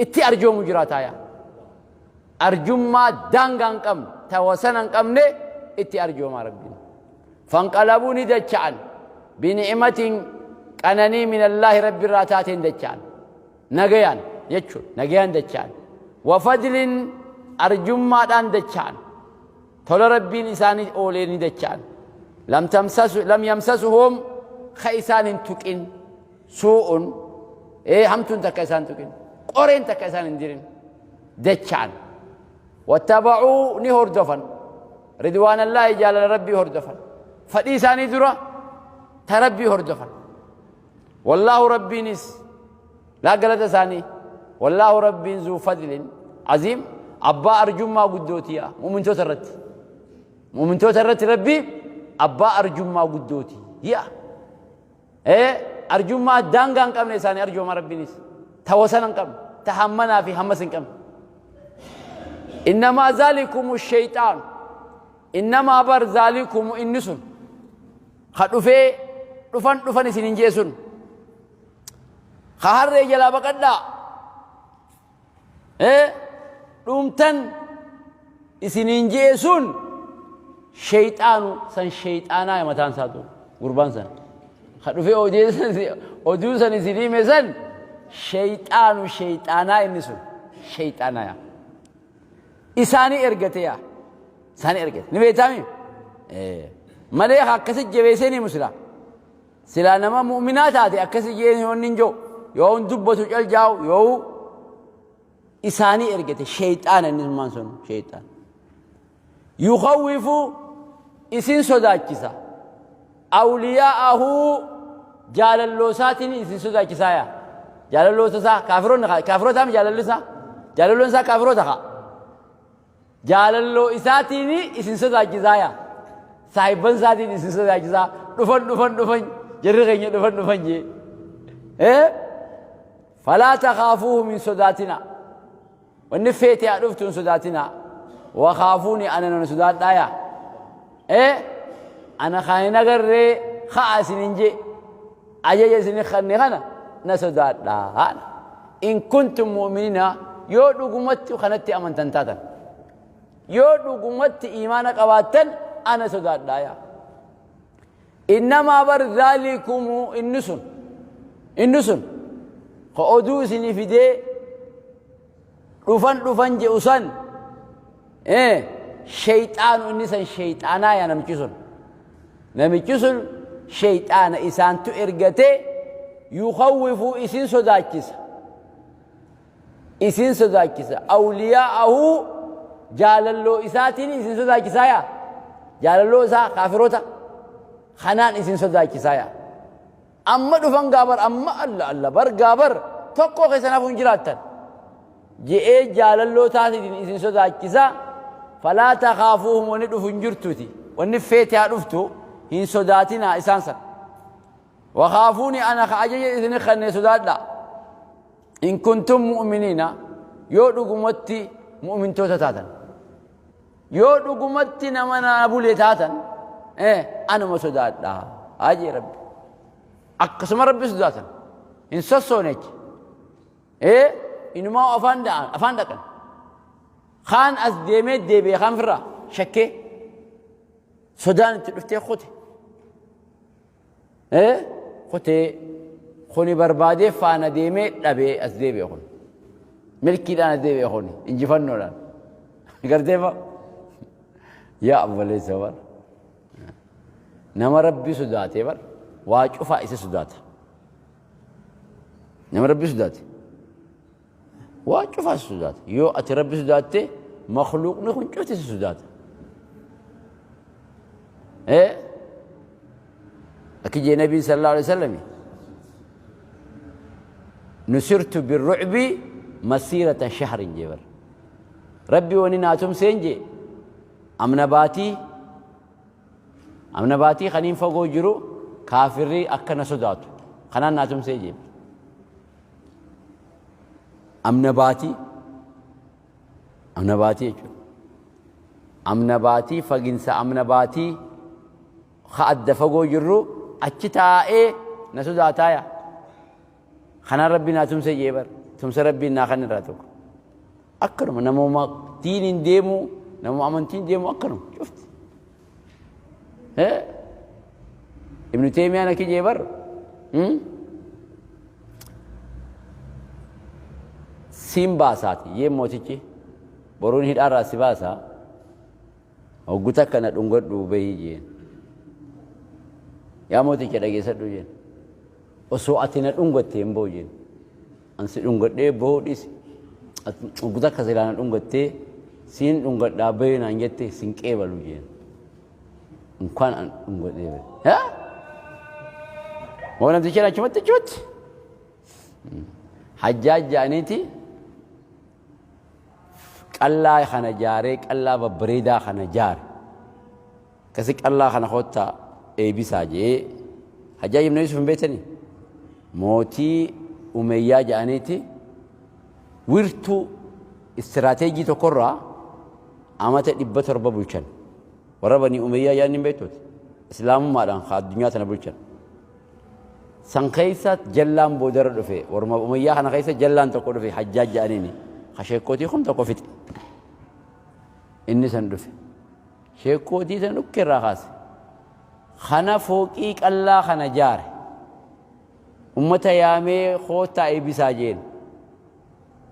itti arjoomu jiraataaya. Arjummaa daangaa hin qabne ta wasana hin qabne itti arjoomaa Rabbiin. Fanqalabuu ni dacha'an bini'imatiin qananii minallaahi Rabbi irraa taateen dacha'an. Nagayaan jechuun nagayaan dacha'an. Wafadlin arjummaadhaan dacha'an. Tola Rabbiin isaanii oolee ni dacha'an. Lam tamsasu lam yamsasuhum ka isaan hin tuqin suu'un ee hamtuun takka isaan tuqin qoreen takka isaan hin dirin dacha'an. Wattaba'uu ni hordofan. Ridwaanallaahi jaalala Rabbii hordofan. Fadhii isaanii dura ta Rabbii hordofan. Wallaahu Rabbiinis laa galata isaanii wallaahu Rabbiin zuu fadlin aziim abbaa arjummaa guddootiya mu'mintoota irratti mu'mintoota irratti Rabbi abbaa arjummaa guddooti ya ee arjummaa daangaa hin qabne isaanii arjooma Rabbiinis ta wasana hin qabne ta hammanaa fi hammas hin qabne innamaa zaalikumu shayxaan Innamaa bar zaalikumu inni sun ka dhufee dhufan dhufan isin hin jee sun ka harree jalaa baqadhaa dhumtan isiniin jee sun sheyxaanu san sheyxaanaa mataan isaatu gurbaan san ka dhufee oduu san isin hime san sheyxaanu sheyxaanaa inni sun sheyxaanaa isaanii ergate yaa isaanii ergate ni beektaami malee akkasi jabeessee ni himu silaa silaa nama mu'minaa taate akkasi jee wanni hin jiru yoo hin dubbatu cal jaa'u yoo isaanii ergate sheeyxaana inni summaan sun sheeyxaan yukawwifu isin sodaachisa awliyaa'ahu jaalalloo isaatiin isin sodaachisaa yaa jaalalloo isaa kaafiroonni kaafirotaam jaalalli isaa jaalalloon isaa kaafiroota kaa jaalalloo isaatiin isin sodaachisaa yaa saahibban isaatiin isin sodaachisaa dhufan dhufan dhufan jarri keenya dhufan dhufan jee ee falaa takaafuuhum hin sodaatina Wanni feete haa dhuftu hin sodaatinaa. Wakaafuuni ana nan sodaadhaa yaa. Ee ana kan hin agarree ka'a isin hin jee ajaja isin kanne kana na sodaadhaa. In kuntum mu'minina yoo dhugumatti kanatti amantan taatan. Yoo dhugumatti imaana qabaattan ana sodaadhaa yaa. Innamaa bar dhaalikumu inni sun inni sun ka oduu isinii fidee dhufan dhufan je'u san sheyxaanu inni san sheyxaanaa yaa namichi sun namichi sun sheyxaana isaantu ergatee yukawwifu isin sodaachisa isin sodaachisa awliyaa'ahu Jaalalloo isaatiin isin sodaachisaa yaa. Jaalalloo isaa kaafiroota kanaan isin sodaachisaa yaa. Amma dhufan gaabar amma alla alla bar gaabar tokko keessan hafuun hin jiraattan. Je'ee jaalalloo taasitiin isin sodaachisaa. Falaa takaafuuhum wanni dhufu hin jirtuuti. Wanni feete haa dhuftu hin sodaatinaa isaan san. Wakaafuuni ana ka ajaja isin kenne sodaadha. In kuntum mu'miniina yoo dhugumatti mu'mintoota taatan. Yoo dhugumatti nama naa bule taatan anuma sodaadha. Haa jee Rabbi. Akkasuma Rabbi sodaatan. Hin sossoone jecha. Inumaa afaan da'an afaan dhaqan. Kaan as deemee deebi'e kaan firraa shakkee sodaan itti dhuftee kute. Kutee kuni barbaadee faana deemee dhabee as deebi'e kun. Milkiidhaan as deebi'e kun injifannoodhaan. Gartee fa? Yaa obboleessa bar. Nama Rabbi sodaatee bar waa cufaa isa sodaata. Nama Rabbi sodaate waa cufaa isa sodaata. Yoo ati Rabbi sodaatte makluuqni kun cufti si sodaata. Akki jee Nabiin sallallahu alaihi wasallam nusirtu birru'bi masiirata shahrin jee bar. Rabbi wani naa tumseen jee amna baatii Amna baatii kaniin fagoo jiru kaafirri akka na sodaatu kanaan naa tumsee jee. Amna baatii amna baatii jechuudha. Amna baatii faginsa amna baatii ka adda fagoo jirru achi taa'ee na sodaataaya. Kanaan rabbi naa tumse jee bar tumsa rabbiin naa kan irraa tokko. Akkanuma namuma diiniin deemu namuma amantiin deemu akkanuma cufti. Ibnu Teemiyaan akki jee bar siin baasaati jee mootichi boruun hidhaarraa si baasaa hoggu takka na dhungadhu bahii jeen. Yaa mooticha dhageessadhu jeen. Osoo ati na dhungatte hin bahu jeen. An si dhungadhee bahuu dhisi. Hoggu takka silaa na dhungattee siin dhungadhaa bahi naan jette sin qeebalu jeen. Inkaan an dhungadhee bahe. Haa? Moo namtichi achumatti achumatti. Hajjaaj jedhaniiti qallaa kana jaaree qallaa babbareedaa kana jaare. Akkasi qallaa kana koottaa eebisaa jee Hajjaaj ibn Yuusuf hin beektanii? Mootii Umeyyaa jedhaniiti wirtuu istiraateejii tokkorraa amata 700 bulchan. Warra Banii Umeyyaa jedhan hin beektuuti. Islaamummaadhaan ka addunyaa tana bulchan. San keessa jallaan boodarra dhufe warma Umeyyaa kana keessa jallaan tokko dhufe Hajjaaj jedhaniini ka sheekkootii 1000 fixe. Inni san dhufe. Sheekkootii san dhukke irraa kaase. Kana fooqii qallaa kana jaare. Ummata yaamee koottaa eebbisaa jeen.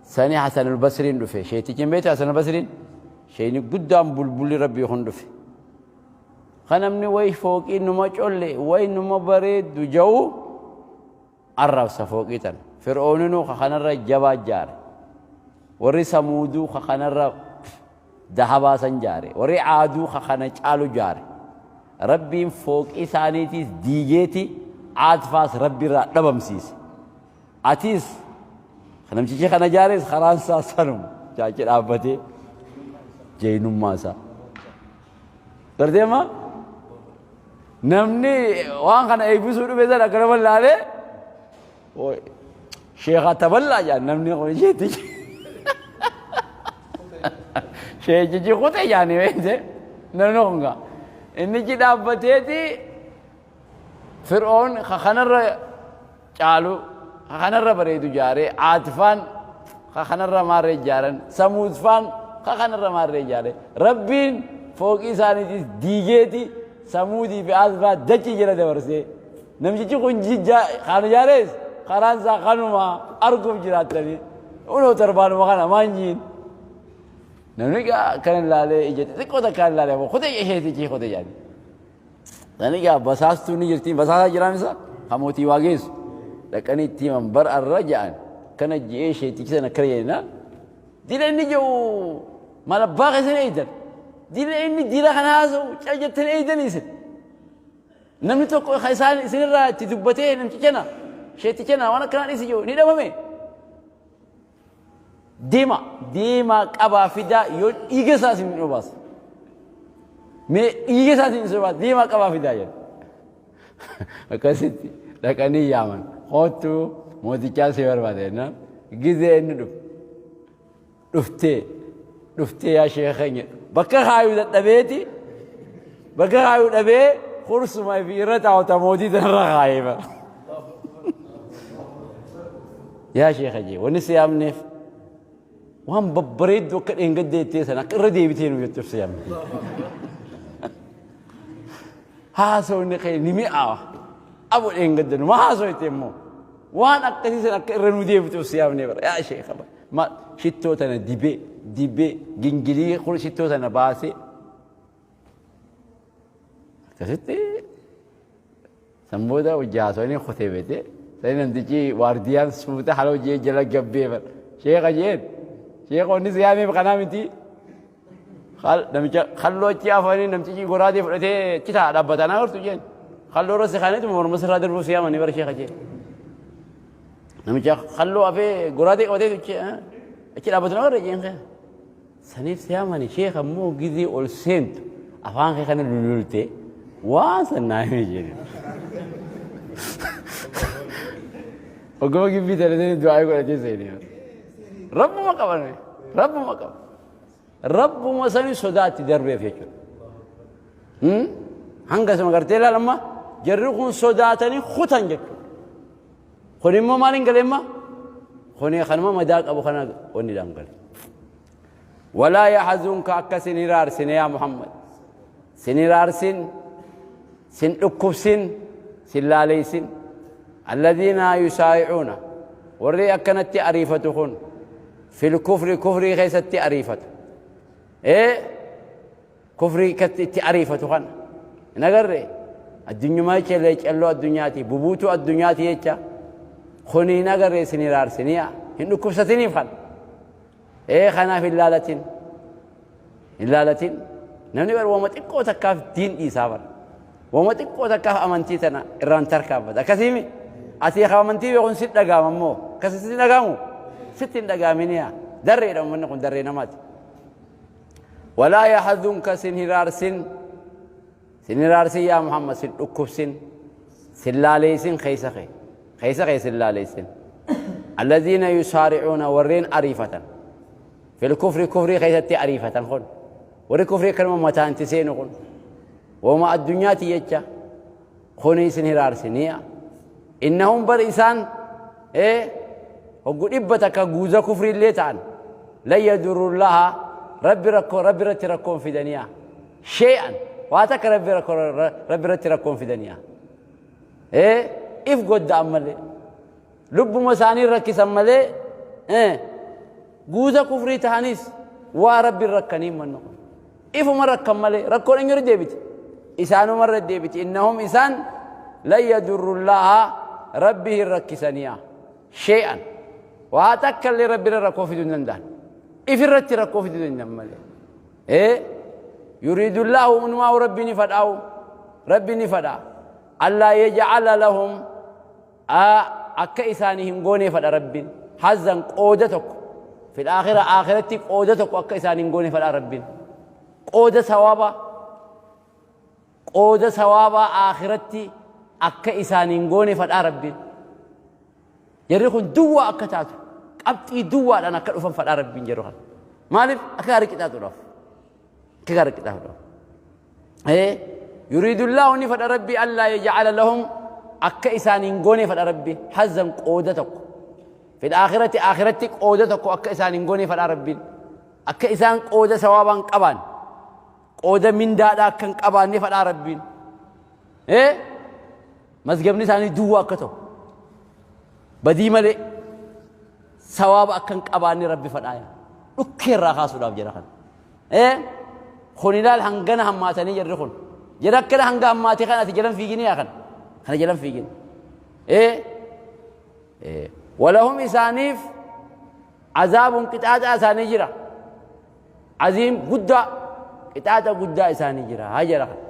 Sani Hasan al-Basriin dhufe. Sheetichi hin beektu Hasan al-Basriin? Sheeyni guddaan bulbulli Rabbii kun dhufe. Kan namni way fooqii numa colle way numa bareeddu ja'u arrabsa fooqii tana. Fir'ooninuu ka kanarra jabaa jaare. Warri Samuuduu ka kanarra dahabaa san jaare. Warri Aaduu ka kana caalu jaare. Rabbiin fooqii isaaniitiis diigeeti Aad faas Rabbi irraa dhabamsiise. Atiis namtichi kana jaares karaan isaa sanuma jaachi dhaabbatee jeynummaa isaa. Gartee ma? Namni waan kana eebbisuu dhufe sana akka nama laalee sheekha taballaa jedhan namni kun isheetichi. Sheekichi kute jedhanii beekte namni kun gaa. Innichi dhaabbateeti Fir'oon ka kanarra caalu ka kanarra bareedu jaaree Aadfaan ka kanarra maarree jaaran Samuudfaan ka kanarra maarree jaare Rabbiin fooqii isaaniitis diigeeti Samuudii fi Aadfaa dachii jala dabarsee namtichi kun jijjaa kana jaarees karaan isaa kanuma arguuf jiraattanii unoo torbaanuma kana maan jiin namni kana ilaalee ija xixiqqoo takkaan ilaalee kutee isheetichi kutee jaanii. Sani gaa basaastuu ni jirti basaasaa jiraa misa ka mootii waa geessu dhaqanii itti himan bar arra ja'an kana ji'ee isheetichi sana akkana jedhina dila inni jedhu Maal abbaa keessan eeydan? Dila inni dila kana haasa'u cal jettanii eeydanii isin. Namni tokko ka isaan isinirraa itti dubbatee namticha na sheeticha na waan akkanaa dhiisi jiru ni dhabame. Deema deemaa qabaa fidaa yoo dhiiga isaa isin dhobaasa. Mee dhiiga isaa isin dhobaasa deemaa qabaa fidaa jedha. Akkasitti dhaqanii yaaman. Koottuu mootichaa si barbaada jennaan gizee inni dhufe. Dhuftee dhuftee yaa sheeka keenya bakka kaayuu dadhabeeti bakka kaayuu dhabee kursuma fi irra taa'u ta mootii tanarra kaayee bara. Yaa sheeka jee wanni si yaamneef waan babbareeddu akka dheengadda jettee sana akka irra deebitee nu jettuuf si yaamne. Haasawni kee ni mi'aawa. Abo dheengadda numa haasoyte immoo waan akkasii san akka irra nu deebituuf si yaamne bara yaa sheeka bara. Ma shittoo tana dibee dibee gingilii kun shittoo tana baasee akkasitti san booda hojii haasawanii kutee beete sani namtichi waardiyaan suuta haala hojii jala gabbee bara sheeka jeen sheeka wanni si yaameef kanaa miti namicha kalloo achi afanii namtichi goraadee fudhatee achi taa dhaabbataa naa hortu jeen kalloo irra si kaanitu morma sirraa darbuu si yaamanii bara sheeka jeen. Namicha kalloo hafee goraadee qabatee achi achi dhaabbatu nama irra jeen kee. Saniif si yaamani sheeka immoo gizee ol seentu afaan kee kana lululte waan san naa himi jedhe. Oguma gibbii tana sanii du'aa godhatee seenee. Rabbuma qaban rabbuma qaba. Rabbuma sani sodaatti darbeef jechuudha. Hanga sama gartee ilaalamma jarri kun sodaatanii kutan jechuudha. Kun immoo maal hin galee amma? Kuni kanuma madaa qabu kana wanni dhaan gale. Walaa yahzunka akka sin hiraarsine yaa Muhammad. Sin hiraarsin, sin dhukkubsin, sin laaleysin. Alladhiina yusaari'uuna warri akkanatti ariifatu kun fil kufri kufrii keessatti ariifatu. Ee Kufrii akkatti itti ariifatu kana hin agarre. Addunyumaa jecha leecalloo addunyaati, bubuutuu addunyaati jecha kuni hin agarre isin hiraarsiniya hin dhukkubsatiniif kana. Ee kanaaf hin laalatin. Hin laalatin. Namni bar wama xiqqoo takkaaf diin dhiisaa bara. Wama xiqqoo takkaaf amantii tana irraan tarkaanfata. Akkasiimi ati ka amantii beekuun si dhagaama immoo akkasi sitti dhagaamu sitti hin dhagaaminiya. Darreedha uummanni kun darree namaati. Walaa yahzunka sin hiraarsin sin hiraarsin yaa Muhammad sin dhukkubsin sin laaleessin keessa kee keessa kee sin laaleessin. Alladhiina yusaari'uuna warreen ariifatan fil kufri kufrii keessatti ariifatan kun warri kufrii akkanuma mataan itti seenu kun wama addunyaati jecha kuni isin hiraarsiniya. Innahum bar isaan hoggu 100 guuza kufriillee ta'an lan yadurullaha rabbi rakkoo rabbi irratti rakkoon fidaniya. Shee'an waa takka rabbi rakkoo rabbi irratti rakkoon fidaniya. If godda'an malee lubbuma isaanii rakkisan malee guuza kufrii ta'anis waa rabbi rakkanii mannu kun. Ifuma rakkan malee rakkoon eenyurra deebiti? Isaanumarra deebiti. Innahum isaan lan yadurrullaha rabbi hin rakkisaniya. Shee'an. Waa takka illee rabbirra rakkoo fiduu hin danda'an. Ifirratti rakkoo fiduu danda'an malee. Ee yuriidullaahu unumaa rabbi ni fadhaa'u. Rabbi ni fadha. Allaa yaj'ala lahum akka isaanii hin goonee fadha rabbiin hazzan qooda tokko fil aakhira aakhiratti qooda tokko akka isaanii hin goone fadha rabbiin qooda sawaabaa qooda sawaabaa aakhiratti akka isaanii hin goone fadha rabbiin jarri kun duwwaa akka taatu qabxii duwwaadhaan akka dhufan fadha rabbiin jedhu kana maaliif akka gaarii qixaaxuudhaaf akka gaarii qixaaxuudhaaf Yuriidullaahu ni fedha Rabbi allaa yaj'ala lahum akka isaan hin goone fedha Rabbi hazzan qooda tokko. Fil aakhirati aakhiratti qooda tokko akka isaan hin goone fedha Rabbiin. Akka isaan qooda sawaabaa hin qabaan qooda mindaadhaa akka hin qabaanne fedha Rabbiin. Mazgabni isaanii duwwaa akka ta'u badii malee sawaaba akka hin qabaanne Rabbi fedhaa. Dhukkee irraa kaasuudhaaf jedha kana. Kun ilaal hangana hammaatanii jarri kun. Jara akkana hanga hammaatee kan ati jalan fiigini yaa kana. Kana jalan fiigin. Walahum isaaniif azaabun qixaaxaa isaanii jira. Aziim guddaa qixaaxa guddaa isaanii jira haa jara kana.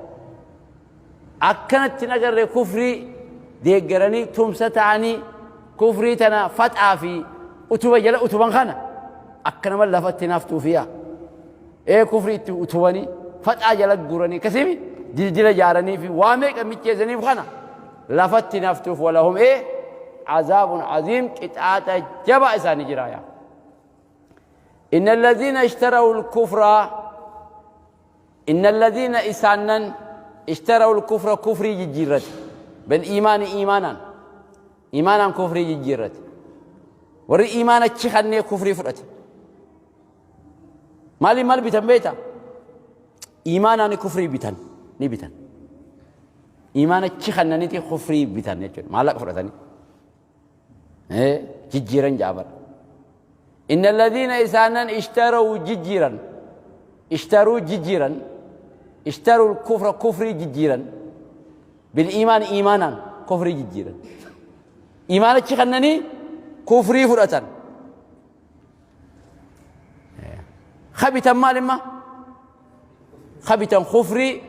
Akkanatti hin agarre kufrii deeggaranii tumsa ta'anii kufrii tana faxaa fi utuba jala utuban kana akka nama lafatti naftuufiya. Ee kufrii itti utubanii faxaa jala guranii akkasimi dildila jaaranii fi waa meeqa micheessaniif kana lafatti naftuuf walahum ee azaabun aziim qixaaxa jabaa isaanii jira yaa. إن الذين اشتروا الكفر إن الذين إسانا اشتروا الكفر كفري ججيرت بالإيمان إيمانا إيمانا كفري ججيرت وري إيمانا تشخني كفري فرت مالي مال بيتن بيتا إيمانا كفري بيتن ني بيتن إيمانا تشخني نتي كفري بيتن مالك فرتني jijjiiran jaabar. Inna alladhiina isaanan ishtaruu jijjiiran, ishtaruu jijjiiran, ishtaruu kufra kufrii jijjiiran, bil iimaan iimaanaan kufrii jijjiiran. Iimaanachi kannanii kufrii fudhatan. Kabitan maal imma? Kabitan kufrii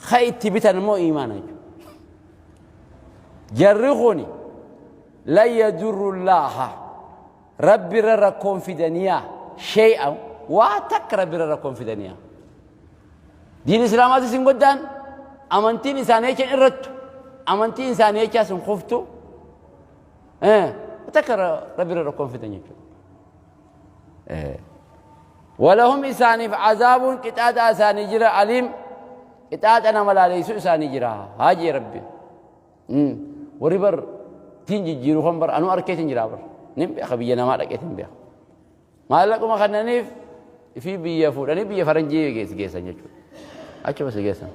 ka itti bitan immoo iimaana jechuudha. Jarri kuni lan yadurru llaaha rabbirra rakkoon fidaniyaa shay'an waa takka rabbirra rakkoon fidaniyaa. Diin islaamaatis hin goddaan amantiin isaanii jecha irrattu amantiin isaanii jechaas hin kuftu takka rabbirra rakkoon fidan jechuudha. Walahum isaaniif azaabuun qixaaxa isaanii jira aliim qixaaxa nama laaleysu isaanii jira haa jee rabbi. Warri bar tiin jijjiiru kan bar anuu arkeetiin jira bar nin beeka biyya namaa dhaqeetiin beeka. Maallaquma kannaniif fi biyya fuudhanii biyya faranjii geessan jechuudha. Achuma si geessan.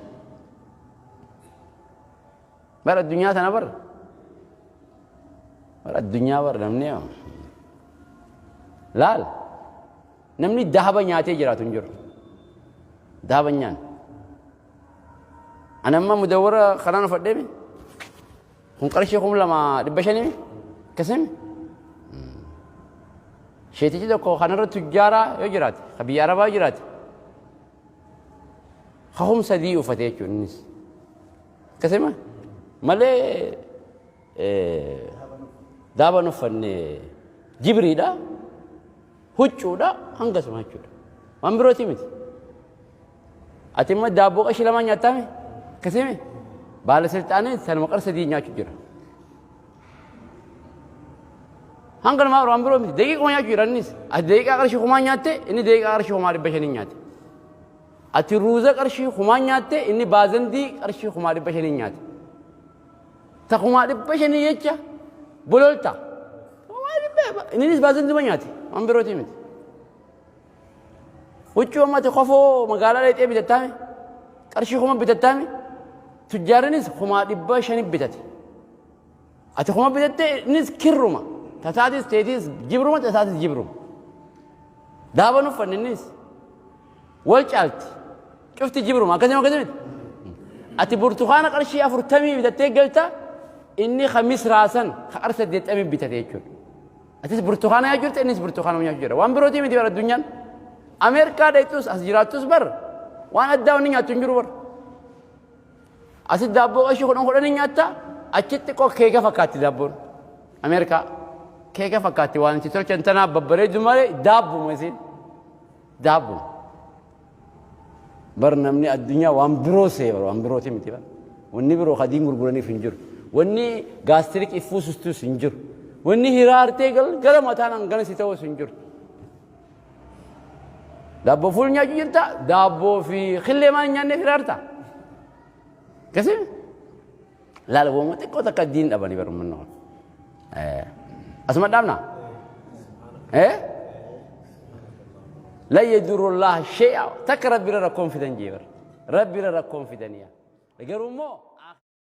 Bar addunyaa tana bar. Bar addunyaa bar namni laal namni dahaba nyaatee jiraatu hin jiru. Dahaba nyaan. Ani amma mudawwara kanaan uffadheemi. Kun qarshii 2500 akkasimi. Sheetichi tokko kanarra tujjaaraa yoo jiraate, ka biyya Arabaa yoo jiraate, ka 3000 uffate jechuudha innis. Akkasuma malee daaban uffanne jibriidha, huccuudha hangasuma jechuudha. Waan birooti miti. Ati immoo daabboo qarshii lamaan nyaattaame akkasimi baala silxaanii sanuma qar 3 nyaachuu jira. Hanga namaa waan biroo miti daqiiquma nyaachuu jira innis. Ati daqiiqaa qarshii kumaa nyaatte inni daqiiqaa qarshii 1500 nyaate. Ati ruuza qarshii kumaa nyaatte inni baazandii qarshii 500,000 nyaate. Ta 500,000 jecha bololta. Innis baazanduma nyaate waan birootii miti. Huccuu amma ati kofoo magaalaa dheexee bitattaame qarshii kuma bitattaame tujjaarinis 500,000 bitate. Ati kuma bitatte innis kirruma tataatis teetis jibruma tataatis jibruma. Daaban uffanne innis wal caalti cufti jibruma akkasuma akkasuma miti. Ati burtukaana qarshii 40 bitattee galta inni ka misraa san ka qar 80 bitate jechuudha. Atis burtukaana nyaachuu jirta innis burtukaana nyaachuu jira. Waan birootii miti bara addunyaan. Ameerikaa dheettus as jiraattus bar waan addaa wanni nyaattu hin jiru bar. Asis daabboo qarshii 10 10 nyaatta achitti xiqqoo keeka fakkaatti daabboon. Ameerikaa keeka fakkaatti waan itti tolchan tanaa babbareeddu malee daabbuma isiin. Daabbuma. Bar namni addunyaa waan biroo see bar waan birooti miti bar. Wanni biroo kadiin gurguraniif hin jiru. Wanni gaastirik iffuusustus hin jiru. Wanni hiraartee galgala mataan hangana si ta'us hin jiru. Daabboo fuul nyaachuu jirta daabboo fi killee maal nyaanneef hiraarta. Akkasii laala wooma xiqqoo takka diin dhabanii bar uummanni kun. Asuma dhaabna. Lan yadurru Allaha shay'a takka rabbira rakkoon fidan jee bar. Rabbira rakkoon fidaniya. Garuu immoo